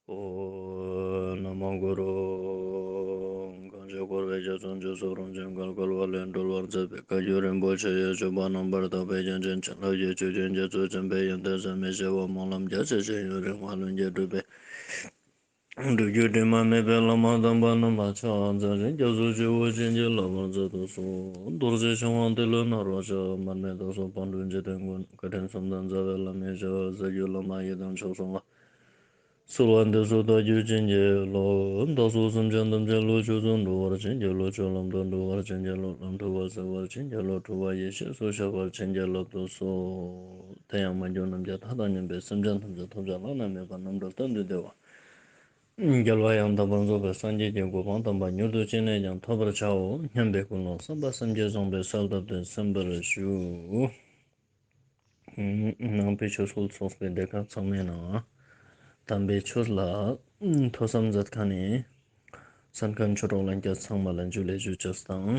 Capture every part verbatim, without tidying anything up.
ཨོཾ་ན་མོ་གུ་རུ། གང་ཞིག་འཁོར་བའི་རྒྱ་མཚོ་འཇིགས་སུ་རུང་ཞིང་བརྒལ་དཀའ་བ་ལས་སྒྲོལ་བར་མཛད་པའི་བཀའ་བརྒྱུད་རིན་པོ་ཆེ་ཡི་སྤྱོད་པ་རྣམ་པར་དག་པའི་རྒྱན་ཅན་བྱིན་རླབས་ཀྱི་ཆུ་རྒྱུན་རྒྱ་མཚོ་ཆེན་པོའི་ཡོན་ཏན་ཟད་མི་ཤེས་པ་སྨོན་ལམ་རྒྱ་ཆེ་ཞིང་ཡུན་རིང་བ་ལྷུན་གྱིས་གྲུབ་པའི་སྒྲུབ་བརྒྱུད་དྲི་མ་མེད་པའི་བླ་མ་དམ་པ་རྣམས་ལ་ཕྱག་འཚལ་ཞིང་སྐྱབས་སུ་མཆིའོ། བྱིན་གྱིས་བརླབ་པར་མཛད་དུ་གསོལ། རྡོ་རྗེ་འཆང་དབང་ཏེ་ལོ་ནཱ་རོ་ཞབས། མར་མི་དྭགས་པོ་དཔལ་སྤྲུལ་འཇིག་རྟེན་མགོན། བཀའ་དྲིན་གསུམ་ལྡན་རྩ་བའི་བླ་མའི་ཞབས། ཟས་བཅུད་བླ་མ་ཡི་དམ་མཆོག་གསུམ་ལ། གསོལ་བ་འདེབས་སོ་བདག་རྒྱུད་བྱིན་གྱིས་རློབས། བདག་སོགས་སེམས་ཅན་ཐམས་ཅད་བློ་ཆོས་སུ་འགྲོ་བར་བྱིན་གྱིས་རློབས། ཆོས་ལམ་དུ་འགྲོ་བར་བྱིན་གྱིས་རློབས། ལམ་འཁྲུལ་བ་སེལ་བར་བྱིན་གྱིས་རློབས། འཁྲུལ་བ་ཡེ་ཤེས་སུ་ཤར་བར་བྱིན་གྱིས་བརླབ་ཏུ་གསོལ། དེ་ཡང་མ་གྱུར་ནམ་མཁའི་མཐའ་དང་མཉམ་པའི་སེམས་ཅན་ཐམས་ཅད་ཐོབ་བྱ་བླ་ན་མེད་པ་རྣམ་གྲོལ་གཏན་དུ་བདེ་བ། རྒྱལ་བ་ཡང་དག་པར་རྫོགས་པའི་སངས་རྒྱས་ཀྱི་གོ་འཕང་དམ་པ་མྱུར་དུ་ཅི་ནས་ཀྱང་ཐོབ་པར་བྱའོ་སྙམ་པའི་ཀུན་སློང་བསམ་པ་སེམས་བསྐྱེད་བཟང་པོའི་གསལ་བཏབ་སྟེ་གསན་པར་ཞུ། ནང་པའི་ཆོས་སྐུལ་ཚོགས་པའི་སྡེ་ཁག་ཚང་མའི་ནང་དམ་པའི་ཆོས་ལ་ཐོས་བསམ་མཛད་མཁན་ནི་གསན་མཁན་ཆོས་གྲོགས་ལྷན་རྒྱས་ཚང་མ་ལ་ཇུ་ལེ་ཞུ་ཅེས་དང་།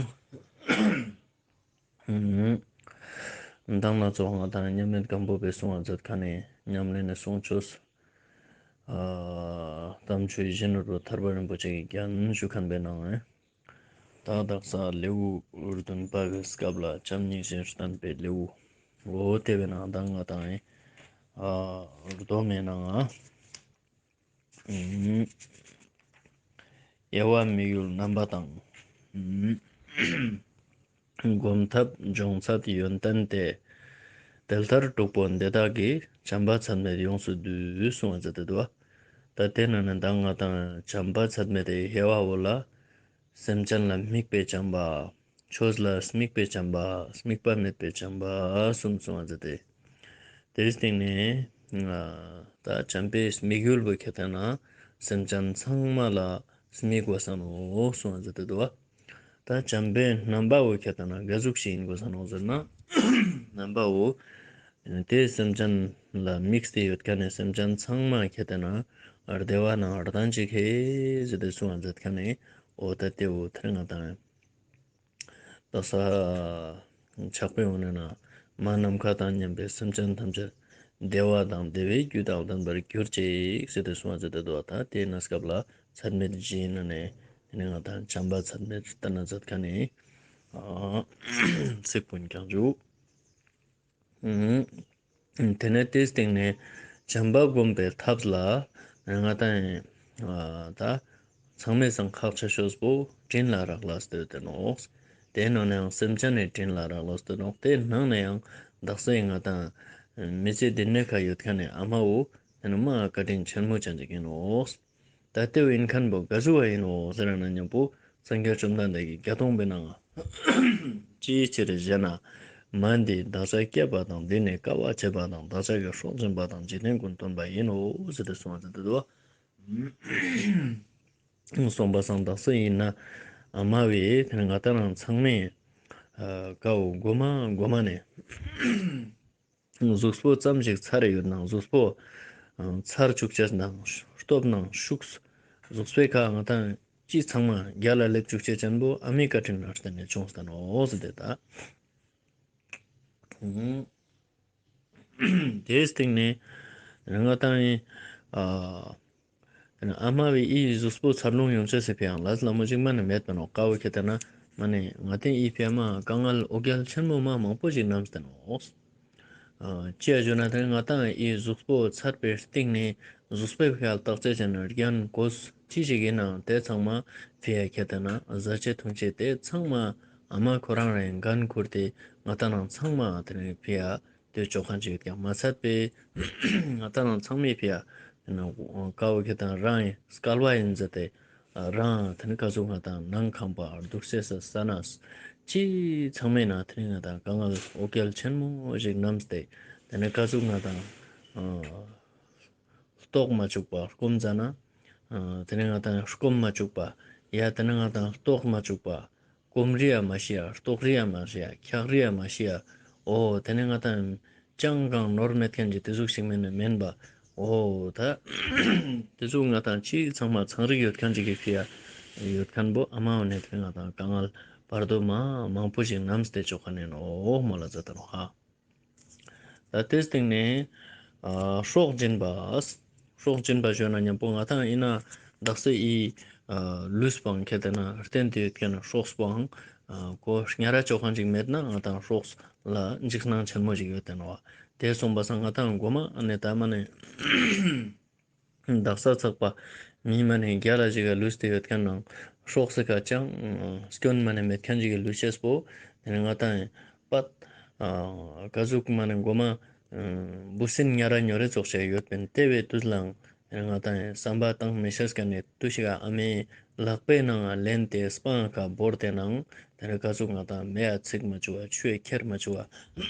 མདང་ན་ཚོགས་ང་དང་མཉམ་མེད་སྒམ་པོ་པའི་གསུང་བ་མཛད་མཁན་ནི་ཉམས་ལེན་ནི་གསུང་ཆོས། ཨ་དམ་ཆོས་ཡིད་བཞིན་ནོར་བུ་ཐར་པ་རིན་པོ་ཆེ་གི་རྒྱན་ཞུ་མཁན་པའི་ནང་ནས། ད་དག་ས་ལེའུ་བདུན་པ་གི་སྐབས་ལ་བྱམས་སྙིང་རྗེ་བསྟན་པའི་ལེའུ། འོ་དེ་བའི་ནང་དང་ང་དང་ཨ་སྡོམ་མའི་ནང་ང་། དབྱེ་བ་དམིགས་ཡུལ་རྣམ་པ་དང་། སྒོམ་ཐབས་སྦྱོང་ཚད་ཡོན་ཏན་ཏེ། དེ་ལྟར་དྲུག་པོ་འདི་དག་གིས། བྱམས་པ་ཚད་མེད་ཡོངས་སུ་བསྡུས། གསུངས་པ་མཛད་དེ་འདུག་པ། ད་དེ་ནང་ནས་ད་ང་དང་བྱམས་པ་ཚད་མེད་དེ་དབྱེ་བ་བོ་ལ། སེམས་ཅན་ལ་དམིགས་པའི་བྱམས་པ། ཆོས་ལ་དམིགས་པའི་བྱམས་པ། དམིགས་པ་མེད་པའི་བྱམས་པ་གསུམ་གསུངས་པ་མཛད་དེ། དེའི་སྟེང་ནས་ད་བྱམས་པའི་དམིགས་ཡུལ་བོ་ཁྱེར་ཏེ་ན་སེམས་ཅན་ཚང་མ་ལ་དམིགས་དགོས་ས་ནོག་གསུངས་པ་མཛད་དེ་འདུག་པ། ད་བྱམས་པའི་རྣམ་པ་བོ་ཁྱེར་ཏེ་ན་ག་ཟུག་ཞིག་ཡིན་དགོས་ས་ནོག་ཟེར་ན། རྣམ་པ་བོ་དེ་སེམས་ཅན་ལ་དམིགས་ཏེ་ཡོད་མཁན་ནི་སེམས་ཅན་ཚང་མ་ཁྱེར་ཏེ་ན་བདེ་བ་ནང་ལྡན་ཅིག་ཧེ་ཟེར་ཏེ་གསུངས་པ་མཛད་མཁན་ནི་འོ་ད་དེ་བོ་ཐེར་ང་དང་དག་ས་ཕྱག་དཔེ་འོ་ན་མ་ནམ་མཁའ་དང་མཉམ་པའི་སེམས་ཅན་ཐམས་ཅད་བདེ་བ་དང་བདེ་བའི་རྒྱུ་དང་ལྡན་པར་གྱུར་ཅིག་ཟེར་ཏེ་གསུངས་པ་མཛད་དེ་འདུག་པ། ད་དེ་ན་སྐབས་ལ་ཚད་མེད་བཞིའི་ནང་ནས་དེ་ནས་ང་དང་བྱམས་པ་ཚད་མེད་བསྟན་ན་མཛད་མཁན་ནི་ཚིག་ཀུན་ཀྱང་འཇུག་དེ་ནས་དེའི་སྟེང་ནས་བྱམས་པ་སྒོམ་པའི་ཐབས་ལ་ང་དང་ད་ཚང་མའི་སང་ཁག་ཆེ་ཤོས་པོ་དྲིན་ལ་རག་ལས་ཏེ་ཡོད་དེ་ནོག། དེའི་ནང་ནས་ཡང་སེམས་ཅན་ནི་དྲིན་ལ་རག་ལས་ཏེ་ནོག། དེའི་ནང་ནས་ཡང་དག་ས་ང་དང་མི་ཚེ་འདི་ནས་ཁ་ཡོད་མཁན་ནི་ཨ་མ་བོ་དེ་ནི་མ་བཀའ་དྲིན་ཆེན་མོ་ཅན་ཅིག་ཡིན་ནོག། ད་དེ་བོ་ཡིན་མཁན་པོ་ག་ཟུག་པ་ཡིན་ནོག་ཟེར་ན་མཉམ་པོ་སངས་རྒྱས་བཅོམ་ལྡན་འདས་ཀྱི་བརྒྱད་སྟོང་པའི་ནང་ཅིའི་ཕྱིར་ཞེ་ན། མ་འདི་བདག་ཅག་སྐྱེས་པ་དང་འདི་ནི་དཀའ་བ་སྤྱད་པ་དང་བདག་ཅག་གི་སྲོག་འབྱིན་པ་དང་འཇིག་རྟེན་ཀུན་སྟོན་པ་ཡིན་ནོ་ཟེར་ཏེ་གསུངས་པ་མཛད་དེ་འདུག་པ། གསུངས་པ་སང་དག་ས་ཡིན་ན་ཨ་མ་བོས་དེ་ནི་ང་དང་རང་ཚང་མས་ཀ་བོ་གོ་མ་གོ་མ་ནས། གཟུགས་པོ་ཙམ་ཞིག་ཚར་ཡོད་ནའང་གཟུགས་པོ་ཚར་བཅུག་ཅེས་ནང་སྟོབས་ནང་ཤུགས། གཟུགས་པོའི་ཁ་ང་དང་ཅི་ཚང་མ་རྒྱ་ལ་ལེབ་བཅུག་ཅེས་ཅན་པོ་ཨ་མའི་བཀའ་དྲིན་ལ་བརྟེན་ནས་བྱུང་སྟེ་ནོག་ཟེར་ཏེ་ད། དེའི་སྟེང་ནས་ང་དང་ཨ་ཨ་མ་བོའི་ཨི་གཟུགས་པོ་འཚར་ལོངས་ཡོང་ཅེས་སི་ཕི་ཡང་ལས་སླ་མོ་ཅིག་མ་ནི་མེད་པ་ནོག། ཀ་བོ་ཁྱེར་ཏེ་ན་མ་ནི་ང་དང་ཨི་ཕི་ཡ་མ་དཀའ་ངལ་འོ་བརྒྱལ་ཆེན་མོ་མ་མང་པོ་ཅིག་ནམས་ཏེ་ནོག། ཨ་ཅི་ཡ་ཞུ་ན་དེ་ང་དང་ཨི་གཟུགས་པོ་ཚར་པའི་སྟེང་ནས་གཟུགས་པོའི་ཕི་ཡ་བརྟག་ཅེས་ཅན་རྒྱན་གོས་ཅི་ཞིག་ཡིན་ནའང་དེ་ཚང་མ་ཕི་ཡ་ཁྱེར་ཏེ་ན་བཟའ་ཆས་འཐུང་ཆས་དེ་ཚང་མ་ཨ་མ་ཁོ་རང་རང་འགན་ཁུར་ཏེ་ང་དང་རང་ཚང་མ་དེ་ནས་ཕི་ཡ་དེ་ཅོ་མཁན་ཅིག་ཡོད་ཀྱང་མ་ཚད་པའི་ང་དང་རང་ཚང་མའི་ཕི་ཡ་དེ་ནས་ཀ་བོ་ཁྱེར་ཏེ་ན་རང་སྐལ་བ་ཡིན་ཟེར་ཏེ་རང་དེ་ནས་ག་ཟུག་ང་དང་ནང་ཁང་པ་འདུག་སའི་ས་ན་ཅི་ཚང་མའི་ནང་དེ་ནས་ང་དང་དཀའ་ངལ་འོ་བརྒྱལ་ཆེན་མོ་ཞིག་ནམས་ཏེ་དེ་ནས་ག་ཟུག་ང་དང་ལྟོགས་མ་བཅུག་པ་སྐོམ་ཟ་ན་དེ་ནས་ང་དང་སྐོམ་མ་བཅུག་པ་ཡ་དེ་ནས་ང་དང་ལྟོགས་མ་བཅུག་པ། སྐོམ་རི་ཡ་མ་ཤི་ཡ། ལྟོགས་རི་ཡ་མ་ཤི་ཡ། འཁྱག་རི་ཡ་མ་ཤི་ཡ། འོ་དེ་ནས་ང་དང་ཅང་གང་ནོར་མེད་མཁན་གྱི་དེ་ཟུག་ཞིག་མེན་ན་མེན་པ། འོ་ད་དེ་ཟུག་ང་དང་ཅི་ཚང་མ་ཚང་རིག་ཡོད་མཁན་ཅིག་གི་ཕི་ཡ་ཡོད་མཁན་པོ་ཨ་མ་འོ་ནས་དེ་ང་དང་དཀའ་ངལ་བར་དོ་མ་མང་པོ་ཞིག་ནམས་ཏེ་ཅོ་མཁན་ཡིན་ནོག་མོལ་ལ་མཛད་དེ་ནོག་ཧ། ད་དེའི་སྟེང་ནས་ཨ་སྲོག་སྦྱིན་པ། སྲོག་སྦྱིན་པ་ཞུ་ན་མཉམ་པོ་ང་ཏང་ཨིན་ན་དག་ས་ཨི་ལུས་པོའང་ཁེ་ཏེ་ན་རྟེན་དུ་ཡོད་ཁན་སྲོག་པོའང་ཁོ་ཉ་ར་ཅོ་ཁན་ཅིག་མེད་ན་ང་ཏང་སྲོག་ལ་འཇིགས་སྣང་ཆེན་མོ་ཞིག་ཡོད་དེ་ནོག། དེ་སོང་པ་སང་ང་ཏང་གོ་མ་ཨ་ནེ་ད་མ་ནེ་དག་ས་ཚག་པ་མི་མ་ནེ་རྒྱལ་ལ་ཞིག་ག་ལུས་ཏེ་ཡོད་ཁན་ནང་སྲོག་སི་ཀ་ཅང་སྐྱོན་མ་ནེ་མེད་ཁན་ཅིག་གི་ལུས་ཤེས་པོ་དེ་ནེ་ང་ཏང་པད་ཀ་ཟུག་མ་ནེ་གོ་མ་འབུ་སྲིན་ཉ་ར་ཉོ་རེ་ཙོགས་ཤིག་ཡོད་པིན། དེ་བའི་དུས་ལའང་དེ་ནེ་ང་ཏང་བསམ་པ་བཏང་མི་ཤེས་ཁན་ནི་དུས་ཤིག་ག་ཨ་མའི་ལག་པའི་ནང་ལེན་ཏེ་སྤང་ཁ་བོར་ཏེ་ནང་དེ་ནེ་ཀ་ཟུག་ང་ཏང་མེ་ཡ་ཚིག་མ་བཅུག་པ་ཆུ་ཡ་ཁྱེར་མ་བཅུག་པ་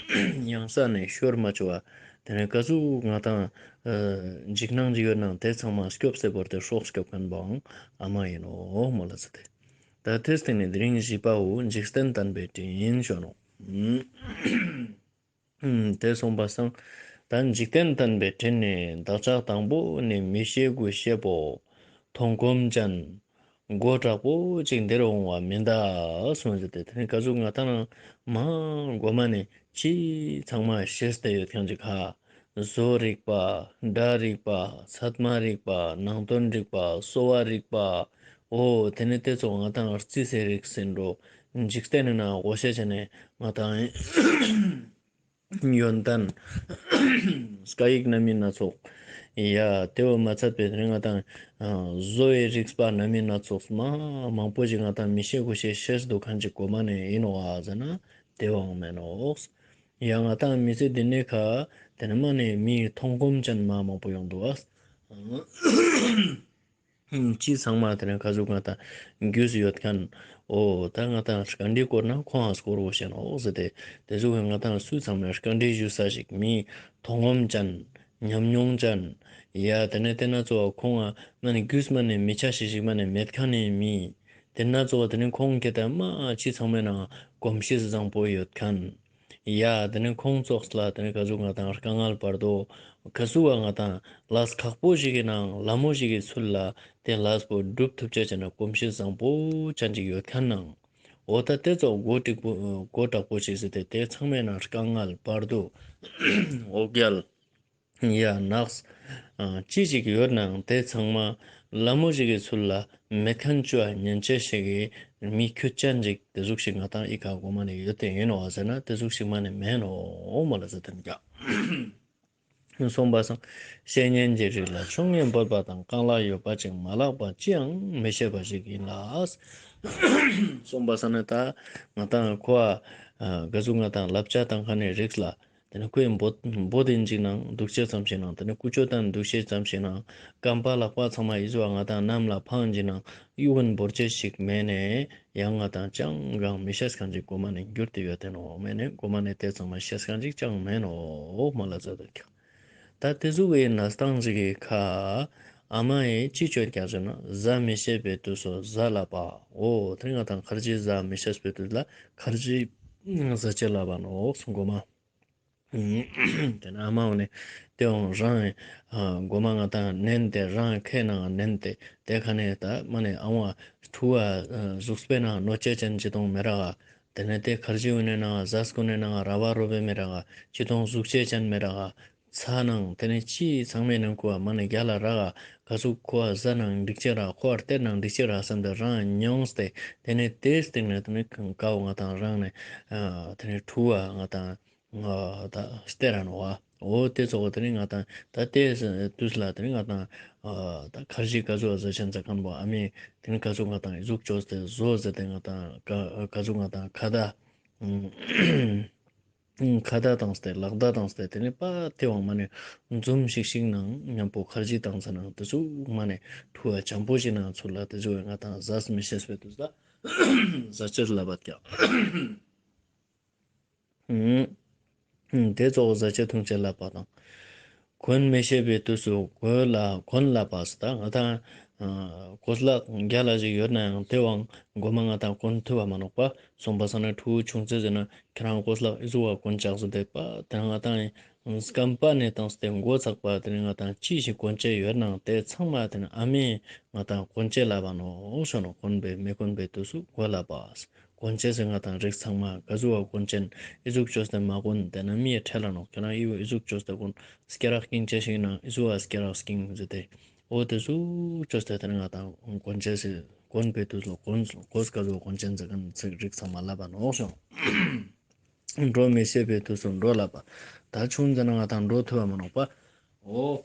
གཡང་ས་ནེ་ཤོར་མ་བཅུག་པ་དེ་ནེ་ཀ་ཟུག་ང་ཏང་འཇིགས་སྣང་ཅིག་ཡོད་ནང་དེ་ཚང་མ་སྐྱོབ་སེ་བོར་ཏེ་སྲོག་སྐྱོབ་ཁན་བོའང་ཨ་མ་ཨིན་ནོག་མོལ་ལ་ཟེར་ཏེ། ད་དེའི་སྟེང་ནེ་དེ་རིང་བཞི་པའོ་འཇིག་རྟེན་བསྟན་པའི་དྲིན་ཞུ་ནོག། དེ་སོང་པ་སང་ད་འཇིག་རྟེན་བསྟན་པའི་དྲིན་ནི་བདག་ཅག་དང་པོ་ནི་མི་ཤེས་དགུ་ཤེས་པོ་མཐོང་གོམས་ཅན་མགོ་དྲག་པོ་ཅིག་འདིར་འོང་བ་མིན་ད་གསུངས་ཏེ། དེ་ནེ་ཀ་ཟུག་ང་ཏང་མ་གོ་མ་ནེ་ཅི་ཚང་མ་ཤེས་ཏེ་ཡོད་ཁན་ཅིག་ཁ་བཟོ་རིག་པ་སྒྲ་རིག་པ་ཚད་མ་རིག་པ་ནང་དོན་རིག་པ་གསོ་བ་རིག་པ་འོ་དེ་ནེ་དེ་ཚོ་ང་ཏང་རྩིས་སེ་རིག་སེ་འགྲོ། འཇིག་རྟེན་ནི་ནང་ངོ་ཤེས་ཅན་ནི་ང་ཏང་ཡོན་ཏན་སྐད་ཡིག་སྣ་མིན་སྣ་ཚོགས་ཡ་དེ་བོ་མ་ཚད་པའི་དེ་ནེ་ང་ཏང་བཟོ་བའི་རིག་པ་སྣ་མིན་སྣ་ཚོགས་མ་མང་པོ་ཞིག་ང་ཏང་མི་ཤེས་དགུ་ཤེས་ཤེས་འདུག་ཁན་ཅིག་གོ་མ་ནེ་ཨིན་ནོག་ཟེར་ན་དེ་བོའང་མེན་ནོག། ཡང་ང་ཏང་མི་ཚེ་འདི་ནེ་ཁ་དེ་ནེ་མ་ནེ་མི་མཐོང་གོམས་ཅན་མ་མང་པོ་ཡོང་འདུག་ཨ། ཅི་ཚང་མ་དེ་ནེ་ཀ་ཟུག་ང་ཏང་རྒྱུས་ཡོད་ཁན་འོ་ད་ང་ཏང་སྐད་འདི་སྐོར་ན་ཁོང་ང་སྐོར་བོ་ཤེས་ནོག་ཟེར་ཏེ། དེ་ཟུག་ང་ཏང་སུ་ཚང་མ་སྐད་འདི་ཞུ་ས་ཞིག་མི་མཐོང་གོམས་ཅན་ཉམས་མྱོང་ཅན་ཡ་དེ་ནེ་དེ་ན་ཚོ་ཁོང་ང་མ་ནེ་རྒྱུས་མ་ནེ་མི་ཆ་ཤེས་ཤིག་མ་ནེ་མེད་ཁན་ནི་མི་དེ་ན་ཚོ་དེ་ནེ་ཁོང་ཁེ་ཏེ་མ་ཅི་ཚང་མའི་ནང་གོམས་གཤིས་བཟང་པོ་ཡོད་ཁན། ཡ་དེ་ནེ་ཁོང་ཙོགས་ལ་དེ་ནེ་ཀ་ཟུག་ང་ཏང་དཀའ་ངལ་བར་དོ་ཀ་ཟུག་ག་ང་ཏང་ལས་ཁག་པོ་ཞིག་གི་ནང་ལ་མོ་ཞིག་གི་ཚུལ་ལ་དེ་ལས་པོ་སྒྲུབ་ཐུབ་ཅེས་ཅན་ན་གོམས་གཤིས་བཟང་པོ་ཅན་ཅིག་ཡོད་ཁན་ནང་འོ་ད་དེ་ཙོགས་མགོ་དྲག་པོ་མགོ་དྲག་པོ་ཅིག་ཟེར་ཏེ་དེ་ཚང་མའི་ནང་དཀའ་ངལ་བར་དོ་འོ་བརྒྱལ། ཡ་ནགས་ཨ་ཅི་ཞིག་ཡོད་ནའང་དེ་ཚང་མ་ལ་མོ་ཞིག་གི་ཚུལ་ལ་མེད་ཁན་ཅོ་ཉན་ཅེས་ཤིག་གི་མི་ཁྱུ་ཅན་ཅིག་དེ་ཟུག་ཞིག་ང་ཏང་ཨི་ཁ་གོ་མ་ནེ་ཡོད་དེ་ཨིན་ནོག་ཟེར་ན་དེ་ཟུག་ཞིག་མ་ནེ་མེན་ནོག་མོལ་ལ་ཟེར་ཏེ་ཀྱང་། སོང་པ་སང་བཤེས་གཉེན་གྱི་རིགས་ལ་ཆོ་ངེ་འབོད་པ་དང་རྐང་ལག་ཡོད་པ་ཅིག་མ་ལགས་པ་ཅིའང་མི་ཤེས་པ་ཞིག་ཡིན་ལ། སོང་པ་སང་ནི་ད་ང་ཏང་ཁོ་ཨ་ག་ཟུག་ང་ཏང་བསླབ་བྱ་བཏང་ཁན་ནི་རིགས་ལ། དེ་ནེ་ཁོའི་འབོད་འབོད་དེ་ཅིག་ནང་འདུག་ཅེས་ཙམ་ཞིག་ནང་དེ་ནེ་ཀུ་ཅོ་དང་འདུག་ཅེས་ཙམ་ཞིག་ནང་རྐང་པ་ལག་པ་ཚང་མ་ཨི་ཟུག་ང་ཏང་གནམ་ལ་འཕང་ཅིག་ནང་གཡུག་གིན་བོར་ཅེས་ཤིག་མེད་ནེ་ཡང་ང་ཏང་ཅང་གང་མི་ཤེས་ཁན་ཅིག་གོ་མ་ནེ་འགྱུར་ཏེ་ཡོད་དེ་ནོག་མེད་ནེ་གོ་མ་ནེ་དེ་ཚང་མ་ཤེས་ཁན་ཅིག་ཅང་མེད་ནོག་མོལ་ལ་ཟེར་ཏེ་ཀྱང་། ད་དེ་ཟུག་གི་གནས་སྟངས་ཅིག་གི་ཁ་ཨ་མ་ཡིས་ཅི་ཅོ་ཀྱག་ཟེར་ན་བཟའ་མི་ཤེས་པའི་དུས་སུ་བཟའ་ལ་བབ། འོ་དེ་ང་ཏང་ཁར་ཇི་བཟའ་མི་ཤེས་པའི་དུས་ལ་ཁར་ཇི་བཟའ་ཅེས་ལ་བབ་ནོག་གོ་མ། དེ་ནེ་ཨ་མ་འོ་ནེ་དེ་འོང་རང་ཨ་གོ་མ་ང་ཏང་ནན་ཏེ་རང་ཁའི་ནང་ནན་ཏེ་དེ་ཁ་ནེ་ད་མ་ནེ་ཨ་བ་ཕྲུ་གུ་ཨ་གཟུགས་པོའི་ནང་གནོད་བྱེད་ཅན་ཅི་དང་མེད་ར་ག། དེ་ནེ་དེ་ཁར་ཇི་འོ་ནེ་ནང་ཟས་གོ་ནེ་ནང་ར་བ་རོ་བེ་མེད་ར་ག། ཅི་དང་གཟུགས་བྱེད་ཅན་མེད་ར་ག། ཚ་ནང་དེ་ནེ་ཅི་ཚང་མའི་ནང་ཁོ་བ་མ་ནེ་རྒྱལ་ལ་ར་ག་ག་ཟུག་ཁོ་བ་ཟ་ནང་འགྲིག་ཅེས་ར་ཁོ་བ་སྟེར་ནང་འགྲིག་ཅེས་ར་བསམ་སྟེ་རང་མྱོངས་ཏེ་དེ་ནེ་དེའི་སྟེང་ནེ་དེ་ནེ་ཀ་བོ་ང་ཏང་རང་ནེ་ཨ་དེ་ནེ་ཕྲུ་གུ་ང་ཏང་ང་ད་སྟེར་ར་ནོག་བ། འོ་དེ་ཚོགས་དེ་ནེ་ང་ཏང་ད་དེ་དུས་ལ་དེ་ནེ་ང་ཏང་ཨ་ད་ཁར་ཇི་ག་ཟུག་ཟ་ཆེན་ཟ་ཁན་བོ་ཨ་མའི་དེ་ནེ་ག་ཟུག་ང་ཏང་གཟུགས་ཅོས་ཏེ་བཟོ་ཟེར་ཏེ་ང་ཏང་ག་ག་ཟུག་ང་ཏང་ཁ་ད་ཁ་ད་བཏང་སྟེ་ལག་ད་བཏང་སྟེ་དེ་ནེ་པ་དེ་བོ་མ་ནེ་འཛུམ་ཤིག་ཤིག་ནང་མཉམ་པོ་ཁར་ཇི་བཏང་ས་ནང་དེ་ཟུག་མ་ནེ་ཕྲུ་གུ་འཇམ་པོ་ཞིག་ནང་ཚུར་ལ་དེ་ཟུག་ང་ཏང་ཟ་མི་ཤེས་པའི་དུས་ལ་ཟ་ཅེས་ལ་བབ་ཀྱག། དེ་ཚོགས་ཟ་ཅེས་འཐུང་ཅེས་ལ་བབ་དང་། གོན་མི་ཤེས་པའི་དུས་སུ་གོས་ལ་གོན་ལ་བབ་ད་ང་ཏང་ཨ་གོས་ལག་རྒྱལ་ལ་ཞིག་ཡོད་ནའང་དེ་བོའང་གོ་མ་ང་ཏང་གོན་ཐུབ་བ་མ་ནོག་པ། སོང་པ་སང་ནེ་ཕྲུ་གུ་ཆུང་ཙེ་ཟེར་ན་ཁྱེད་རང་གོས་ལག་ཨི་ཟུག་བ་གོན་ཅག་ཟེར་ཏེ་པ་དེ་ང་ཏང་རྐང་པ་ནེ་བཏང་སྟེ་མགོ་ཚག་པ་དེ་ནེ་ང་ཏང་ཅི་ཞིག་གོན་ཅེས་ཡོད་ནའང་དེ་ཚང་མ་དེ་ནེ་ཨ་མས་ང་ཏང་གོན་ཅེས་ལ་བབ་ནོག་ཞུ་ནོག། གོན་པའི་མི་གོན་པའི་དུས་སུ་གོས་ལ་བབ། གོན་ཅེས་སི་ང་དང་རིགས་ཚང་མ་ག་ཟུག་ག་གོན་ཅེན་ཨི་ཟུག་ཅོས་ཏེ་མ་གོན་ཏེ་ན་མི་ཡ་ཁྲེལ་ལ་ནོག་ཁྱོ་རང་ཨི་ཟུག་ཅོས་ཏེ་གོན་སྐེ་རགས་སྐྱིན་ཅེས་ཤིག་ན་ཨི་ཟུག་ག་སྐེ་རགས་སྐྱིན་ཟེར་ཏེ་འོ་ཏེ་ཟུག་ཅོས་ཏེ་ཏེ་ན་ང་དང་གོན་ཅེས་སི་གོན་པའི་དུས་ལ་གོན་གོས་ག་ཟུག་ག་གོན་ཅེན་ཟེར་ཁན་ཚིག་རིགས་ཚང་མ་ལབ་པ་ནོག་ཤོ། འགྲོ་མི་ཤེས་པའི་དུས་སུ་འགྲོ་ལབ་པ། ད་ཆུང་ཙེ་ན་ང་དང་འགྲོ་ཐུབ་པ་མ་ནོག་པ། འོ།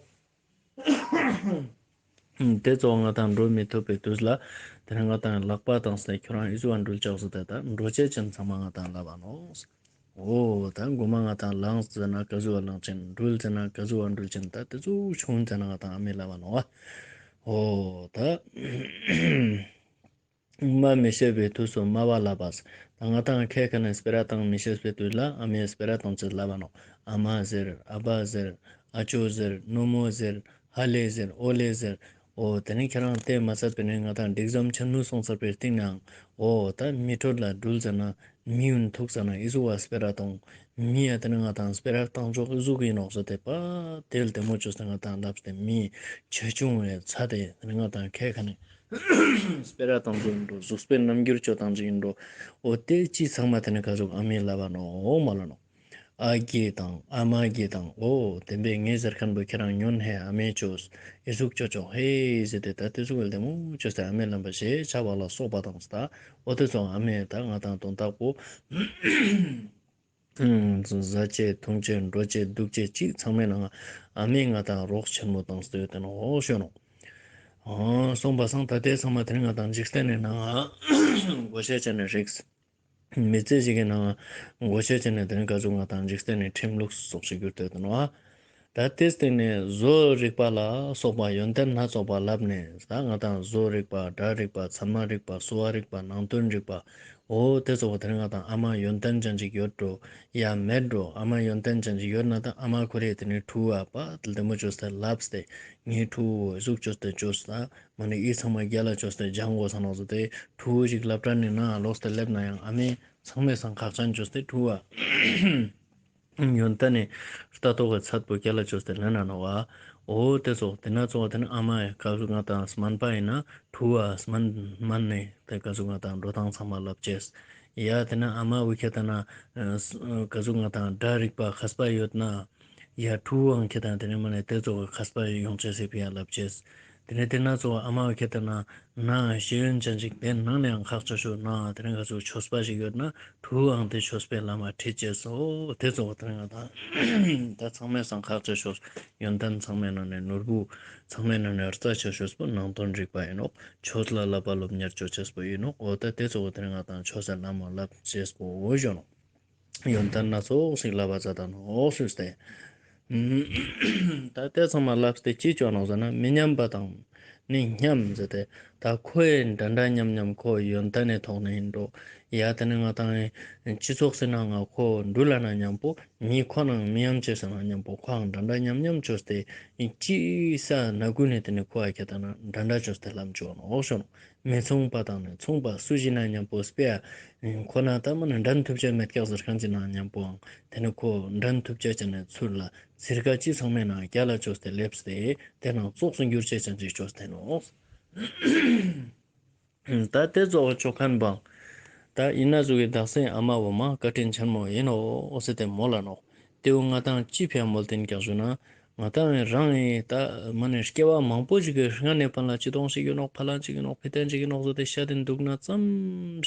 ཏེ་ཙོགས་ང་དང་འགྲོ་མི་ཐུབ་པའི་དུས་ལ། ཏེ་ནེ་ང་དང་ལག་པ་ཏང་སྟེ་ཁྱོ་རང་ཨི་ཟུག་ག་འགྲུལ་ཅོག་ཟེར་ཏེ་ད་འགྲོ་ཅེས་ཅན་ཚང་མ་ང་དང་ལབ་པ་ནོག་འོ་ད་གོ་མ་ང་དང་ལངས་ཟེར་ན་ག་ཟུག་ག་ལངས་ཅེན་འགྲུལ་ཟེར་ན་ག་ཟུག་ག་འགྲུལ་ཅེན་ད་ཏེ་ཙོགས་ཆུང་ཙེ་ན་ང་དང་ཨ་མའི་ལབ་པ་ནོག་འོ་ད། སྨྲ་མི་ཤེས་པའི་དུས་སུ་སྨྲ་བ་ལབ་པ། ད་ང་དང་ཁ་ཁ་ནེ་སྤེ་ར་ཏང་མི་ཤེས་པའི་དུས་ལ་ཨ་མའི་སྤེ་ར་ཏང་ཅེས་ལབ་པ་ནོག་ཨ་མ་ཟེར་ཨ་བ་ཟེར་ཨ་ཅོ་ཟེར་ནོ་མོ་ཟེར་ཧ་ལེ་ཟེར་འོ་ལེ་ཟེར། འོ་ཏེ་ནེ་ཁྱེ་རང་ཏེ་མ་ཚད་པའི་ནེ་ང་དང་སྒྲིག་ཟམ་ཆེན་མོ་སོང་ཚར་བའི་སྟིང་ནའང་འོ་ད་མི་ཁྲོད་ལ་འགྲུལ་ཟེར་ན་མི་ཡུན་ཐུག་ཟེར་ན་ཨི་ཟུག་ག་སྤེ་ར་ཏང་མི་ཡ་ཏེ་ནེ་ང་དང་སྤེ་ར་ཏང་ཅོག་ཨི་ཟུག་ཨིན་ནོག་ཟེར་ཏེ་པ་ཏེ་ལ་ཏེ་མོ་ཅོས་ཏེ་ང་དང་ལབས་ཏེ་མི་ཆེ་ཆུང་ངི་ཚ་ཏེ་ཏེ་ནེ་ང་དང་ཁ་ཁ་ནེ་སྤེ་ར་ཏང་ཅེས་ཨིན་འགྲོ་གཟུགས་པོའི་རྣམ་འགྱུར་ཅོ་ཏང་ཅེས་ཨིན་འགྲོ། འོ་ཏེ་ཅི་ཚང་མ་ཏེ་ནེ་ག་ཟུག་ཨ་མའི་ལབ་པ་ནོག་འོ་མ་ལ་ནོག་ཨ་རྒྱས་དང་ཨ་མ་རྒྱས་དང་འོ་ཏེ་བོ་ངའི་ཟེར་ཁན་བོ་ཁྱེ་རང་ཉོན་ཧེ་ཨ་མའི་ཅོས་ཨི་ཟུག་ཅོ་ཅོག་ཧེ་ཟེར་ཏེ་ད་ཏེ་ཟུག་ལ་ཏེ་མོ་ཅོས་ཏེ་ཨ་མའི་ལབ་པ་ཞེས་བྱ་བ་ལ་སོགས་པ་དང་ད་འོ་ཏེ་ཙོགས་ཨ་མའི་ད་ང་དང་དོན་དག་པོ། ཟ་ཅེས་འཐུང་ཅེས་འགྲོ་ཅེས་འདུག་ཅེས་ཅིག་ཚང་མའི་ནང་ང་ཨ་མའི་ང་དང་རོགས་ཆེན་མོ་ཏང་སྟེ་ཡོད་ཏེ་ནོག་ཞུ་ནོག་ཨ་སོང་པ་སང་ད་ཏེ་ཚང་མ་ཏེ་ནེ་ང་དང་འཇིག་རྟེན་ནི་ནང་ང་གོ་ཤེས་ཅན་ནི་རིགས། མི་ཚེ་ཞིག་གི་ནང་ང་གོ་ཤེས་ཅན་ནི་ཏེ་ནེ་ག་ཟུག་ང་དང་འཇིག་རྟེན་ནི་ཁྲིམས་ལུགས་སོགས་ཤིག་གྱུར་ཏེ་ཡོད་ཏེ་ནོག་ད་ཏེ་སྟེང་ནེ་བཟོ་རིག་པ་ལ་སོགས་པ་ཡོན་ཏན་སྣ་ཚོགས་པ་ལབ་ནེ་ད་ང་དང་བཟོ་རིག་པ་སྒྲ་རིག་པ་ཚད་མ་རིག་པ་གསོ་བ་རིག་པ་ནང་དོན་རིག་པ། འོ་ཏེ་ཙོགས་པོ་ཏེ་ནེ་ང་དང་ཨ་མ་ཡོན་ཏན་ཅན་ཅིག་ཡོད་འགྲོ། ཡ་མེད་འགྲོ། ཨ་མ་ཡོན་ཏན་ཅན་ཅིག་ཡོད་ན་ད་ཨ་མ་ཁོ་རེ་ཏེ་ནེ་ཕྲུ་གུ་བ་པ་ཏེ་མོ་ཅོས་ཏེ་ལབས་ཏེ་ངའི་ཕྲུ་གུ་ཟུག་ཅོས་ཏེ་ཅོས་ད་མ་ནེ་ཨི་ཚང་མ་རྒྱལ་ལ་ཅོས་ཏེ་སྦྱང་དགོས་ས་ནོག་ཟེར་ཏེ་ཕྲུ་གུ་ཞིག་སློབ་གྲྭ་ནེ་ནང་ལོགས་ཏེ་སླེབས་ན་ཡང་ཨ་མའི་ཚང་མའི་སང་ཁག་ཅན་ཅོས་ཏེ་ཕྲུ་གུ་བ། ཡོན་ཏན་ནི་ལྟ་རྟོག་གི་ཚད་པོ་རྒྱལ་ལ་ཅོས་ཏེ་ལེན་ན་ནོག་བ། འོ་ཏེ་ཙོགས་ཏེ་ནེ་ཙོགས་ཏེ་ནེ་ཨ་མ་ཡ་ག་ཟུག་ང་དང་སྨན་པ་ཨིན་ན་ཕྲུ་གུ་བ་སྨན་སྨན་ནི་ཏེ་ག་ཟུག་ང་དང་འགྲོ་སྟངས་ཚང་མ་ལབ་ཅེས། ཡ་ཏེ་ནེ་ཨ་མ་བོ་ཁྱེད་ལྟ་ན་ག་ཟུག་ང་དང་སྒྲ་རིག་པ་མཁས་པ་ཡོད་ན། ཡ་ཕྲུ་གུའང་ཁྱེད་ལྟ་ན་ཏེ་ནེ་མ་ནེ་ཏེ་ཙོགས་མཁས་པ་ཡོང་ཅེས་སི་ཕི་ཡ་ལབ་ཅེས། ཏེ་ནེ་ཏེ་ནེ་ཙོགས་ཨ་མ་བོ་ཁྱེད་ལྟ་ན་ན་ཤེས་ཡོན་ཅན་ཅིག་ཏེ་ནང་ནེ་ཡང་ཁག་ཆེ་ཤོས་ན་ཏེ་ནེ་ག་ཟུག་ཆོས་པ་ཞིག་ཡོད་ན་ཕྲུ་གུའང་ཏེ་ཆོས་པའི་ལམ་མ་ཁྲིད་ཅེས་སོ། ཏེ་ཙོགས་ཏེ་ནེ་ང་དང་ད་ཚང་མའི་སང་ཁག་ཆེ་ཤོས་ཡོན་ཏན་ཚང་མའི་ནང་ནེ་ནོར་བུ་ཚང་མའི་ནང་ནེ་རྩ་ཆེ་ཤོས་པོ་ནང་དོན་རིག་པ་ཨིན་ནོག་ཆོས་ལ་བསླབ་པ་སློབ་གཉེར་ཅོ་ཅེས་པོ་ཨིན་ནོག་འོ་ད་ཏེ་ཙོགས་ཏེ་ནེ་ང་དང་ཆོས་ཟེར་ལམ་མ་ལབ་ཅེས་པོ་འོ་ཞུ་ནོག་ཡོན་ཏན་སྣ་ཚོགས་ཤིག་བསླབ་པ་མཛད་ད་ནོག་ཞུས་ཏེ། ད་ཏེ་ཚང་མ་བསླབས་ཏེ་ཅི་ཅོ་ནོག་ཟེར་ན་མི་མཉམ་པ་དང་ནི་མཉམ་ཟེར་ཏེ་ད་ཁོའི་འདྲ་འདྲ་མཉམ་མཉམ་ཁོ་ཡོན་ཏན་ནི་ཐོག་ནེ་ཨིན་འགྲོ། ཡ་ཏེ་ནེ་ང་དང་སྤྱི་ཚོགས་སི་ནང་ང་ཁོ་འགྲུལ་ལ་ན་མཉམ་པོ་མི་ཁོ་ནང་མི་མཉམ་ཅེས་ན་མཉམ་པོ་ཁོའང་འདྲ་འདྲ་མཉམ་མཉམ་ཅོས་ཏེ་ཅི་ས་ན་ཀུན་ནེ་ཏེ་ནེ་ཁོ་ཨ་ཁྱེད་ལྟ་ན་འདྲ་འདྲ་ཅོས་ཏེ་ལམ་ཅོ་ནོག་ཞུ་ནོག་མི་མཚུངས་པ་དང་ནི་མཚུངས་པ་སུ་ཞིག་ན་མཉམ་པོ་དཔེ་ཨ་ཁོ་ན་ད་མ་ནེ་འགྲན་ཐུབ་ཅེས་མེད་ཀྱག་ཟེར་ཁན་ཅིག་ན་མཉམ་པོའང་ཏེ་ནེ་ཁོ་འགྲན་ཐུབ་ཅེས་ཅན་ནི་ཚུར་ལ་ཚིར་ཀ་ཅི་ཚང་མའི་ནང་རྒྱལ་ལ་ཅོས་ཏེ་ལེབས་ཏེ་ཏེ་ནང་ཙོགས་སུ་འགྱུར་ཅེས་ཅན་ཅིག་ཅོས་ཏེ་ནོག་ད་ཏེ་ཙོགས་ཅོ་ཁན་བོའང་ད་ཨིན་ན་ཟུག་གི་དག་སའི་ཨ་མ་བོ་མ་བཀའ་དྲིན་ཆེན་མོ་ཨིན་ནོག་ཟེར་ཏེ་མོལ་ལ་ནོག་ཏེ་བོ་ང་དང་ཅི་ཕི་ཡ་མོལ་ཏེན་ཀྱག་ཞུ་ན་ང་དང་རང་ཨིན་ད་མ་ནེ་སྐྱེ་བ་མང་པོ་ཞིག་གི་སྔ་ནེ་ཕན་ལ་ཅི་དོང་ཞིག་ཨིན་ནོག་ཕ་ལན་ཅིག་ཨིན་ནོག་ཕི་ཏན་ཅིག་ཨིན་ནོག་ཟེར་ཏེ་ཤ་ཏེ་འདུག་ན་ཙམ་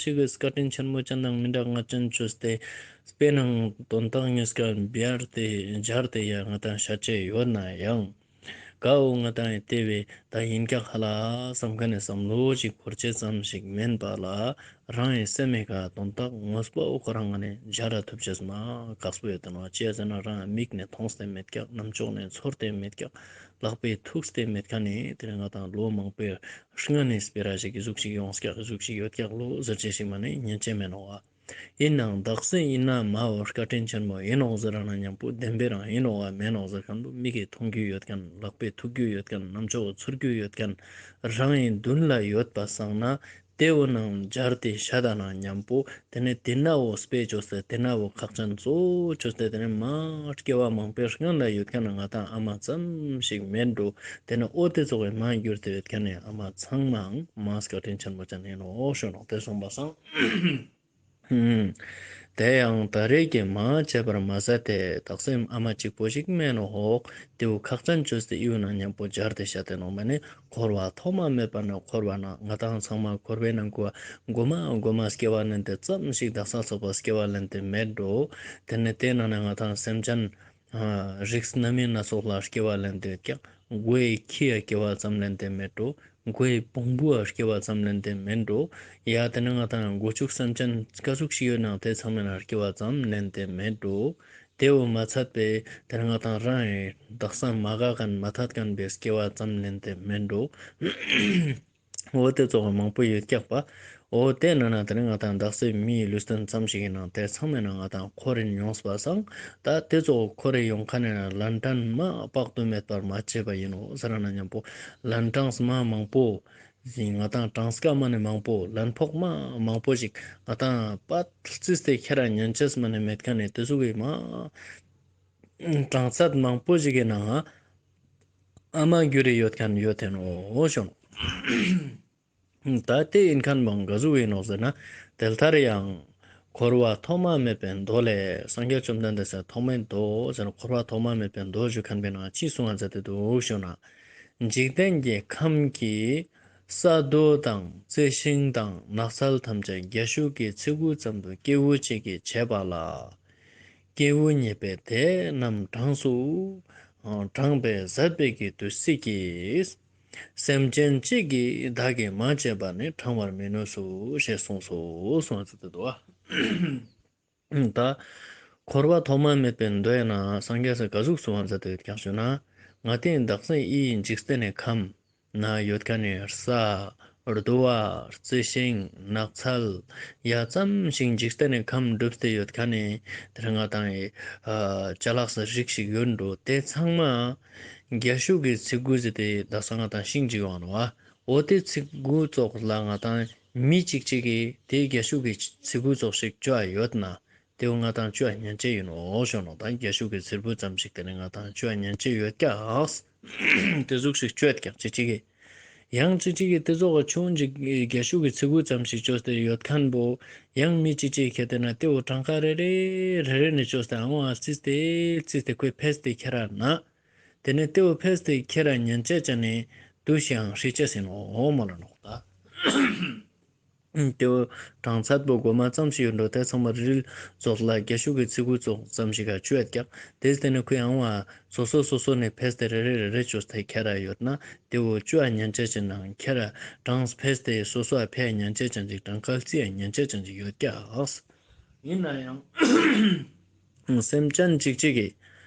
ཞིག་གི་བཀའ་དྲིན་ཆེན་མོ་ཅན་དང་མི་འདྲ་ང་ཅན་ཅོས་ཏེ་དཔེ་ནང་དོན་དག་ཉིས་ཀ་བར་ཏེ་སྦྱར་ཏེ་ཡ་ང་དང་ཤད་ཅེས་ཡོད་ན་ཡང་། གའོ་ང་དང་ཡི་ཏེ་བས་ད་ཨིན་ཀྱག་ཧ་ལ་སམ་ཁན་ནི་སམ་བློ་ཅིག་འཁོར་ཅེས་ཙམ་ཞིག་མེན་པ་ལ་རང་ངི་སེམས་མི་ཀ་དོན་དག་ངོས་པོ་འོ་ཁོ་རང་ང་ནེ་སྦྱར་ར་ཐུབ་ཅེས་མ་དཀགས་པོ་ཡོད་ཏེ་ནོག་ཅི་ཟེར་ན་རང་མིག་ནེ་མཐོང་སྟེ་མེད་ཀྱག་རྣམ་ཅོག་ནེ་ཚོར་ཏེ་མེད་ཀྱག་ལག་པའི་ཐུག་སྟེ་མེད་ཁན་ནི་ཏེ་ནེ་ང་དང་ལོ་མང་པོའི་སྔ་ནེ་སྤེ་ར་ཞིག་གི་ཟུག་ཞིག་ཡོངས་ཀྱག་ཟུག་ཞིག་ཡོད་ཀྱག་ལོ་ཟེར་ཅེས་ཤིག་མ་ནེ་ཉན་ཅེས་མེན་ནོག་བ། ཨིན་ནའང་དག་ས་ཨིན་ན་མ་བོ་བཀའ་དྲིན་ཆེན་མོ་ཨིན་ནོག་ཟེར་ར་ན་མཉམ་པོ་བདེན་པའི་རང་ཨིན་ནོག་བ་མེན་ནོག་ཟེར་ཁན་བོ་མིག་གི་མཐོང་རྒྱུ་ཡོད་ཁན་ལག་པའི་ཐུག་རྒྱུ་ཡོད་ཁན་རྣམ་ཅོག་ཚོར་རྒྱུ་ཡོད་ཁན་རང་ངི་དུན་ལ་ཡོད་པ་སང་ན་ཏེ་བོ་ནང་སྦྱར་ཏེ་ཤད་ད་ན་མཉམ་པོ་ཏེ་ནེ་ཏེ་ན་བོ་དཔེ་ཅོས་ཏེ་ཏེ་ན་བོ་ཁག་ཅན་གཙོ་བོ་ཅོས་ཏེ་ཏེ་ནེ་མ་སྐྱེ་བ་མང་པོའི་སྔ་ལ་ཡོད་ཁན་ང་དང་ཨ་མ་ཙམ་ཞིག་མེན་འགྲོ། ཏེ་ནེ་འོ་ཏེ་ཙོགས་སི་མ་གྱུར་ཏེ་ཡོད་ཁན་ནི་ཨ་མ་ཚང་མའང་མ་བཀའ་དྲིན་ཆེན་མོ་ཅན་ཨིན་ནོག་ཞུ་ནོག་ཏེ་སོང་པ་སང་། ཧུམ། དེ་ཡང་ད་རེས་ཀྱི་མ་བྱས་པར་མ་ཟད་དེ་དག་སེམས་ཨ་མ་གཅིག་པོ་ཞིག་མེན་ནོག། དེ་བོ་ཁག་ཅན་བཅོས་ཏེ་ཨིའུ་ནང་མཉམ་པོ་སྦྱར་ཏེ་བཤད་དེ་ནོག་མ་ནི། འཁོར་བ་ཐོག་མ་མེད་པ་ནས་འཁོར་བ་ན་ང་ཏང་ཚང་མ་འཁོར་བའི་ནང་ཀུ་མགོ་མ་མགོ་མ་སྐྱེ་བ་ལེན་ཏེ་ཙམ་ཞིག་དག་ས་ཚོགས་པ་སྐྱེ་བ་ལེན་ཏེ་མེད་འགྲོ། དེ་ནས་དེ་ནང་ནས་ང་ཏང་སེམས་ཅན་རིགས་སྣ་མིན་སྣ་ཚོགས་ལ་སྐྱེ་བ་ལེན་ཏེ་ཀྱང་མགོའི་ཁྱི་ཡ་སྐྱེ་བ་ཙམ་ལེན་ཏེ་མེད་འགྲོ། མགོའི་བོང་བུ་ཡ་སྐྱེ་བ་ཙམ་ལེན་ཏེ་མེད་འགྲོ། ཡ་དེ་ནས་ང་ཏང་མགོ་ཕྱུགས་སེམས་ཅན་ཀ་ཟུག་ཞིག་ཡོད་ནའང་དེ་ཚང་མའི་ནང་སྐྱེ་བ་ཙམ་ལེན་ཏེ་མེད་འགྲོ། དེ་བོ་མ་ཚད་པའི་དེ་ནས་ང་ཏང་རང་ཡི་དག་ས་མ་འགག་མཁན་མ་ཐད་མཁན་པའི་སྐྱེ་བ་ཙམ་ལེན་ཏེ་མེད་འགྲོ། འོ་དེ་ཙོགས་མང་པོ་ཡོད་ཀྱག་པ། འོ་དེ་ནང་ནས་དེ་ནས་ང་ཏང་དག་སེ་མིའི་ལུས་རྟེན་ཙམ་ཞིག་ཡིན་ནའང་དེ་ཚང་མའི་ནང་ང་ཏང་འཁོར་རིན་ཡོངས་པ་སང་། ད་དེ་ཙོགས་འཁོར་རིན་ཡོང་མཁན་ནི་ལན་གྲངས་མ་དཔག་ཏུ་མེད་པར་མ་བྱས་པ་ཡིན་ནོག་ཟེར་ན་མཉམ་པོ་ལན་གྲངས་མ་མང་པོ། ང་ཏང་གྲངས་ཀ་མ་ནི་མང་པོ་ལན་ཕོགས་མ་མང་པོ་ཞིག་ང་ཏང་པད་རྩིས་ཏེ་ཁྱེར་ར་ཉན་ཅེས་མ་ནི་མེད་མཁན་ནི་དེ་ཙོགས་ཀྱི་མ་གྲངས་ཚད་མང་པོ་ཞིག་གི་ནང་ང་ཨ་མ་གྱུར་རེ་ཡོད་མཁན་ཡོད་དེ་ནོག་ཞུ་ནོག། ད་དེ་ཡིན་མཁན་མང་ག་ཟུག་ཡིན་ནོག་ཟེར་ན། དེ་ལྟར་ཡང་འཁོར་བ་ཐོག་མ་མེད་པའི་མདོ་ལས། སངས་རྒྱས་བཅོམ་ལྡན་འདས་སི་ཐོག་མའི་མདོ་ཟེར་ན་འཁོར་བ་ཐོག་མ་མེད་པའི་མདོ་ཞུ་མཁན་པོའི་ནང་ཅི་གསུང་བ་མཛད་དེ་འདུག་ཞུ་ན། འཇིག་རྟེན་གྱི་ཁམས་ཀྱི་ས་རྡོ་དང་རྩི་ཤིང་དང་ནགས་ཚལ་ཐམས་ཅད་རྒྱ་ཤུག་གི་ཚི་གུ་ཙམ་དུ་སྐྱེས་བུ་གཅིག་གིས་བྱས་པ་ལ། སྐྱེས་བུ་གཉིས་པོས་དེ་རྣམས་གྲངས་སུ་གྲངས་པས་ཟད་པའི་གི་དུས་ཚིགས་ཀྱིས། སེམས་ཅན་གཅིག་གིས་བདག་གིས་མ་བྱས་པ་ནི་བགྲང་བར་མི་ནུས་སོ་ཞེས་གསུངས་སོ་གསུངས་ཏེ་འདུག་པ། ད་འཁོར་བ་ཐོག་མ་མེད་པའི་མདོའི་ནང་སངས་རྒྱས་སི་ག་ཟུག་གསུང་བ་མཛད་དེ་ཡོད་ཀྱག་ཞུ་ན། ང་ཏང་དག་སེ་འི་འཇིག་རྟེན་ནི་ཁམས་ན་ཡོད་མཁན་ནི་ས་རྡོ་བ་རྩི་ཤིང་ནགས་ཚལ་ཡ་ཙམ་ཞིག་འཇིག་རྟེན་ནི་ཁམས་གྲུབ་སྟེ་ཡོད་མཁན་ནི་དེ་ང་ཏང་ཨི་ཅ་ལག་སི་རིགས་ཤིག་ཡོད་འགྲོ། དེ་ཚང་མ་རྒྱ་ཤུག་གི་ཚི་གུ་ཟེར་ཏེ་དག་ས་ང་ཏང་ཤིང་ཅིག་ཡོང་ནོག་པ། འོ་དེ་ཚི་གུ་ཙོགས་ལ་ང་ཏང་མི་གཅིག་གཅིག་གིས་དེ་རྒྱ་ཤུག་གི་ཚི་གུ་ཙོགས་ཤིག་བཅོ་ཡོད་ན། དེ་བོ་ང་ཏང་བཅོ་ཉན་ཅེས་ཡིན་ནོག་ཞུ་ནོག། ད་རྒྱ་ཤུག་གི་ཚི་གུ་ཙམ་ཞིག་དེ་ནི་ང་ཏང་བཅོ་ཉན་ཅེས་ཡོད་ཀྱག། དེ་ཟུག་ཞིག་བཅོ་ཡོད་ཀྱག་ཅིག་ཅིག་གིས། ཡང་ཅིག་ཅིག་གིས་དེ་ཙོགས་ཆུང་ཅིག་རྒྱ་ཤུག་གི་ཚི་གུ་ཙམ་ཞིག་བཅོས་ཏེ་ཡོད་མཁན་པོ་ཡང་མི་ཅིག་ཅིག་ཁྱེར་ཏེ་ན་དེ་བོ་གྲངས་ཀ་རེ་རེ་རེ་རེ་ནས་བཅོས་ཏེ་ཨང་བ་རྩིས་ཏེ་རྩིས་ཏེ་ཁོས་ཕེས་ཏེ་ཁྱེར་ར་ན། དེ་ནས་དེ་བོ་ཕེས་ཏེ་ཁྱེར་ར་ཉན་ཅེས་ཅན་ནི་དུས་ཤིག་ཡང་ཧྲི་ཅེས་ཡིན་ནོག་མ་ལ་ནོག་ད། དེ་བོ་གྲངས་ཚད་པོ་མགོ་མ་ཙམ་ཞིག་ཡོད་འགྲོ། དེ་ཚང་མ་རིལ་རིལ་ཙོགས་ལ་རྒྱ་ཤུག་གི་ཚི་གུ་ཙོགས་ཙམ་ཞིག་ག་བཅོ་ཡོད་ཀྱག། དེ་དེ་ནས་ཁོས་ཨང་བ་སོ་སོ་སོ་སོ་ནས་ཕེས་ཏེ་རེ་རེ་རེ་རེ་བཅོས་ཏེ་ཁྱེར་ར་ཡོད་ན་དེ་བོ་བཅོ་ཉན་ཅེས་ཅན་ནང་ཁྱེར་ར་གྲངས་ཕེས་ཏེ་སོ་སོ་ཨ་ཕེ་ཉན་ཅེས་ཅན་ཅིག་གྲངས་ཀ་རྩི་ཡ་ཉན་ཅེས་ཅན་ཅིག་ཡོད་ཀྱག། ཡིན་ན་ཡང་སེམས་ཅན་གཅིག་གཅིག་གིས་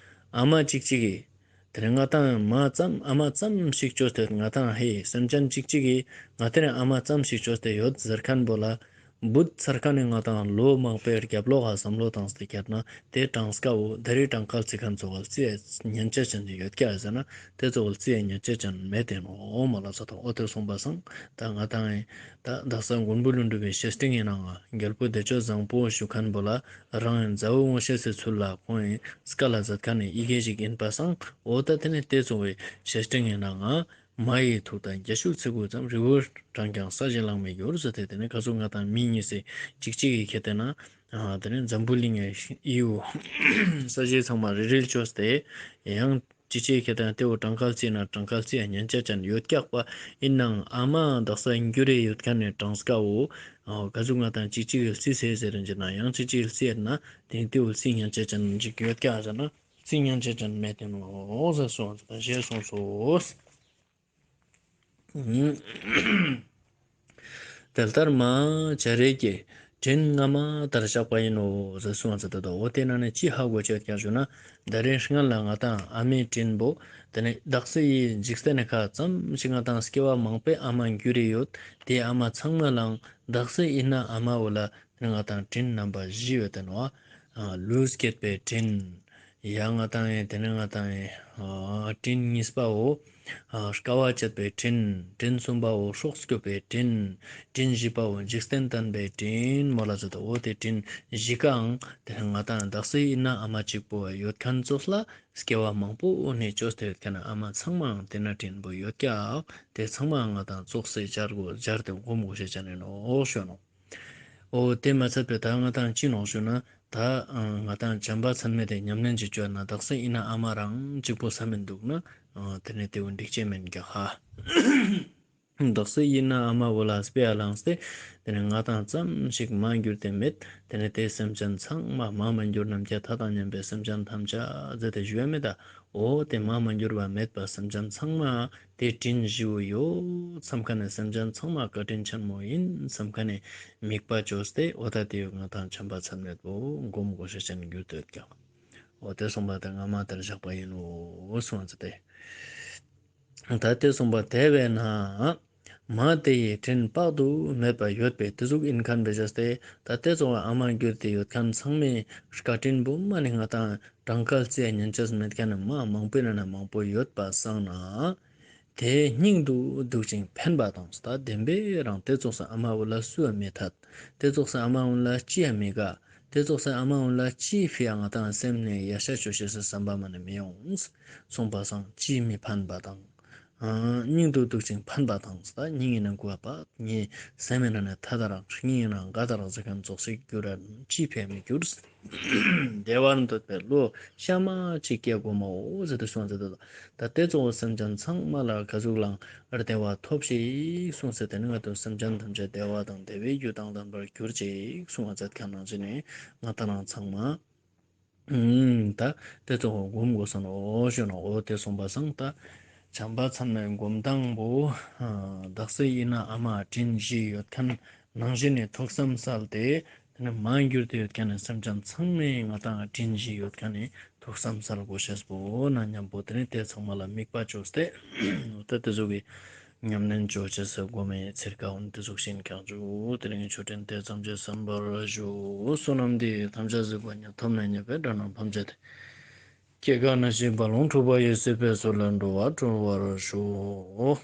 ཨ་མ་གཅིག་གཅིག་གིས་དེ་ནས་ང་ཏང་མ་ཙམ་ཨ་མ་ཙམ་ཞིག་བཅོས་ཏེ་ང་ཏང་ཧེ་སེམས་ཅན་གཅིག་གཅིག་གིས་ང་ཏེ་ནས་ཨ་མ་ཙམ་ཞིག་བཅོས་ཏེ་ཡོད་ཟེར་མཁན་པོ་ལ་བུད་ཚར་མཁན་ནི་ང་ཏང་ལོ་མང་པོའི་རྒྱབ་ལོགས་ལ་བསམ་བློ་བཏང་སྟེ་ཁྱེར་ན་དེ་གྲངས་ཀ་བོ་དེ་རིང་གྲངས་ཀ་རྩི་མཁན་ཙོགས་ལ་རྩི་ཉན་ཅེས་ཅན་ཅིག་ཡོད་ཀྱག་ཟེར་ན་དེ་ཙོགས་ལ་རྩི་ཉན་ཅེས་ཅན་མེད་དེ་ནོག་མ་ལ་ས་དང་། འོ་དེ་སོང་པ་སང་ད་ང་ཏང་ད་དག་ས་མགོན་པོ་ཀླུ་སྒྲུབ་པའི་བཤེས་སྤྲིང་ཡིན་ནའང་རྒྱལ་པོ་བདེ་སྤྱོད་བཟང་པོ་ཞུ་མཁན་པོ་ལ་རང་ཡང་མཛའ་བོ་ངོ་ཤེས་སི་ཚུལ་ལ་ཁོང་ཡིན་སྐལ་ལ་མཛད་མཁན་ནི་ཡི་གེ་ཞིག་ཡིན་པ་སང་། འོ་ད་དེ་ནི་དེ་ཙོགས་པའི་བཤེས་སྤྲིང་ཡིན་ནའང་མ་ཡི་ཐུགས་དང་རྒྱ་ཤུག་ཚི་གུ་ཙམ། རི་བོ་འབྲང་ཀྱང་ས་གཞི་ལངས་མི་འགྱུར་ཟེར་ཏེ་དེ་ནི་ག་ཟུག་ང་ཏང་མི་གཉིས་སི་གཅིག་གཅིག་གི་ཁྱེར་ཏེ་ན་དེ་ནི་འཛམ་བུ་གླིང་ངི་ཡུལ་ས་གཞི་ཚང་མ་རིལ་རིལ་བཅོས་ཏེ་ཡང་ཅི་ཅི་ཁྱེར་ཏེ་ན་དེ་བོ་གྲངས་ཀ་རྩི་ན་གྲངས་ཀ་རྩི་ཡ་ཉན་ཅེས་ཅན་ཡོད་ཀྱག་པ། ཡིན་ནའང་ཨ་མ་དག་ས་འགྱུར་རེ་ཡོད་མཁན་ནི་གྲངས་ཀ་བོ་ག་ཟུག་ང་ཏང་ཅིག་ཅིག་གི་རྩི་སེ་ཟེར་རིན་ཅི་ན་ཡང་ཅིག་ཅིག་རྩི་ཡ་ན་དེ་དེ་བོ་རྩི་ཉན་ཅེས་ཅན་ཅིག་ཡོད་ཀྱག་ཟེར་ན་རྩི་ཉན་ཅེས་ཅན་མེད་དེ་ནོག་ཟེར་གསུངས་ཞེས་གསུངས་སོ། དེ་ལྟར་མ་བྱ་རིགས་ཀྱི་དྲིན་སྔ་མ་ལྟར་བཞག་པ་ཡིན་ནོ་ཟེར་གསུངས་ཟེར་ཏེ་འདུག། འོ་དེ་ནང་ནས་ཅི་ཧ་གོ་ཅེས་ཀྱང་ཞུ་ན། ད་རེས་སྔ་ལ་ང་ཏང་ཨ་མའི་དྲིན་པོ་དེ་ནི་དག་ས་ཡི་འཇིག་རྟེན་ནི་ཁ་ཙམ་ཞིག་ང་ཏང་སྐྱེ་བ་མང་པོའི་ཨ་མ་འགྱུར་རེ་ཡོད། དེ་ཨ་མ་ཚང་མ་ལའང་དག་ས་ཡིན་ན་ཨ་མ་བོ་ལ་དེ་ནི་ང་ཏང་དྲིན་རྣམ་པ་བཞི་ཡོད་དེ་ནོག། ལུས་བསྐྱེད་པའི་དྲིན། ཡང་ང་ཏང་ཡིན་དེ་ནི་ང་ཏང་ཡིན་དྲིན་གཉིས་པའོ། དཀའ་བ་སྤྱད་པའི་དྲིན། དྲིན་གསུམ་པའོ་སྲོག་སྐྱོབ་པའི་དྲིན། དྲིན་བཞི་པའོ་འཇིག་རྟེན་བརྟན་པའི་དྲིན་མོལ་ལ་ཟེར་ཏེ། འོ་དེ་དྲིན་བཞི་ཀའང་དེ་ནི་ང་ཏང་དག་ས་ཡིན་ན་ཨ་མ་གཅིག་པོ་ཡོད་མཁན་ཙོགས་ལ་སྐྱེ་བ་མང་པོ་ནས་བཅོས་ཏེ་ཡོད་མཁན་ཨ་མ་ཚང་མའང་དེ་ན་དྲིན་པོ་ཡོད་ཀྱག། དེ་ཚང་མའང་ང་ཏང་ཙོགས་སེ་སྦྱར་དགོས་སྦྱར་ཏེ་སྒོམ་དགོས་ཤེས་ཅན་ཡིན་ནོག་ཞུ་ནོག། འོ་དེ་མ་ཚད་པའི་ད་ང་ཏང་ཅི་ནོག་ཞུ་ན་ད་ང་ཏང་བྱམས་པ་ཚད་མེད་དེ་ཉམས་ལེན་ཅིག་ཅོ་ན་དག་ས་ཡིན་ན་ཨ་མ་རང་གཅིག་པོ་ས་མེད་འདུག་ན་དེ་ནས་དེ་བོ་འགྲིག་ཅེས་མེན་གྱག་ཧ། དག་ས་ཡིན་ན་ཨ་མ་བོ་ལ་དཔེ་ཨ་ལངས་ཏེ་དེ་ནས་ང་ཏང་ཙམ་ཞིག་མ་འགྱུར་ཏེ་མེད། དེ་ནས་དེ་སེམས་ཅན་ཚང་མ་མ་མ་འགྱུར་ནམ་མཁའ་མཐའ་དང་མཉམ་པའི་སེམས་ཅན་ཐམས་ཅད་ཟེར་ཏེ་ཞུ་ཡ་མེད་ད། འོ་དེ་མ་མ་འགྱུར་བ་མེད་པ་སེམས་ཅན་ཚང་མ་དེ་དྲིན་ཞིའུ་ཡོད་བསམ་ཁ་ནས་སེམས་ཅན་ཚང་མ་བཀའ་དྲིན་ཆེན་མོ་ཡིན་བསམ་ཁ་ནས་དམིགས་པ་བཅོས་ཏེ་འོ་ད་དེ་ཡོད་ང་ཏང་བྱམས་པ་ཚད་མེད་པོ་སྒོམ་དགོས་ཤེས་ཅན་འགྱུར་ཏེ་ཡོད་ཀྱག་འོ་དེ་གསུངས་པ་དེ་སྔ་མ་དེར་བཞག་པ་ཡིན་ནོ་གསུངས་ཏེ། ད་དེ་གསུངས་པ་དེ་བས་ན་མ་དེ་ཡི་དྲིན་དཔག་ཏུ་མེད་པ་ཡོད་པའི་དེ་ཟུག་ཡིན་མཁན་བེ་ཞེས་ཏེ་ད་དེ་ཚོ་ཨ་མ་འགྱུར་ཏེ་ཡོད་མཁན་ཚང་མའི་བཀའ་དྲིན་བུ་མ་ནི་ང་ཏང་གྲངས་ཀ་བརྩི་ཉན་ཅེས་མེད་མཁན་མ་མང་པོའི་ནང་ན་མང་པོ་ཡོད་པ་སང་ན། དེ་སྙིང་དུ་སྡུག་ཅིང་ཕན་པ་དང་ད་བདེན་པའི་རང་དེ་ཙོགས་སུ་ཨ་མ་བོ་ལ་སུ་ཡང་མི་ཐད། དེ་ཙོགས་སུ་ཨ་མ་བོ་ལ་ཅི་ཡང་མི་དགའ། དེ་ཙོགས་སུ་ཨ་མ་བོ་ལ་ཅི་ཕི་ཡང་ང་ཏང་སེམས་ནས་ཡ་ཤ་ཅོ་ཤེས་སུ་བསམ་པ་མ་ནི་མི་ཡོང་། གསུངས་པ་སང་ཅི་མི་ཕན་པ་དང་། སྙིང་དུ་སྡུག་ཅིང་ཕན་པ་དང་ད་སྙིང་ཡིན་ན་མགུ་བ་པ་ངའི་སེམས་ཡིན་ན་ཐད་ད་རང་སྙིང་ཡིན་ན་དགའ་ད་རང་ཟེར་མཁན་ཙོགས་སུ་འགྱུར་ར་ཅི་ཕན་མི་འགྱུར། བདེ་བར་འདོད་པའི་བློ་གཤའ་མ་ཅིག་སྐྱེ་དགོས་མའོ་ཟེར་ཏེ་གསུངས་ཟེར་ཏེ། ད་དེ་ཙོགས་སེམས་ཅན་ཚང་མ་ལ་ག་ཟུག་ལའང་བདེ་བ་ཐོབ་ཤིག་གསུངས་ཟེར་ཏེ་ནི་ང་ཏང་སེམས་ཅན་ཐམས་ཅད་བདེ་བ་དང་བདེ་བའི་རྒྱུ་དང་ལྡན་པར་གྱུར་ཅིག་གསུངས་ཟེར་མཁན་ནང་བཞིན་ནི་ང་ཏང་རང་ཚང་མ་ད་དེ་ཙོགས་སྒོམ་དགོས་ས་ནོ་ཞུ་ན་འོ་དེ་གསུངས་པ་སང་ད་བྱམས་པ་ཚད་མེད་སྒོམ་སྟངས་པོ་དག་ས་ཡིན་ན་ཨ་མ་དྲིན་ཞིའུ་ཡོད་མཁན་ནང་བཞིན་ནི་ཐུགས་བསམ་གསལ་ཏེ། དེ་ནས་མ་འགྱུར་ཏེ་ཡོད་མཁན་ནི་སེམས་ཅན་ཚང་མས་ང་ཏང་དྲིན་ཞིའུ་ཡོད་མཁན་ནི་ཐུགས་བསམ་གསལ་དགོས་ཤེས་པོ་ན་མཉམ་པོ་དེ་ནས་དེ་ཚང་མ་ལ་དམིགས་པ་བཅོས་ཏེ། ད་དེ་ཟུག་གི་ཉམས་ལེན་བཅོ་ཅེས་སུ་སྒོམ་མེད་ཚིར་ཀ་འོན་དེ་ཟུག་ཤིན་ཀྱང་བཅུག་དེ་རིང་ཆོས་འབྲེལ་དེ་ཙམ་གྱིས་གསན་པར་ཞུ། བསོད་ནམས་འདི་ཡིས་ཐམས་ཅད་གཟིགས་པ་ཉིད། ཐོབ་ནས་ཉེས་པའི་དགྲ་རྣམས་ཕམ་བྱས་ཏེ། སྐྱེ་རྒ་ན་འཆིའི་རྦ་ཀློང་འཁྲུགས་པ་ཡི། སྲིད་པའི་མཚོ་ལས་འགྲོ་བ་སྒྲོལ་བར་ཤོག།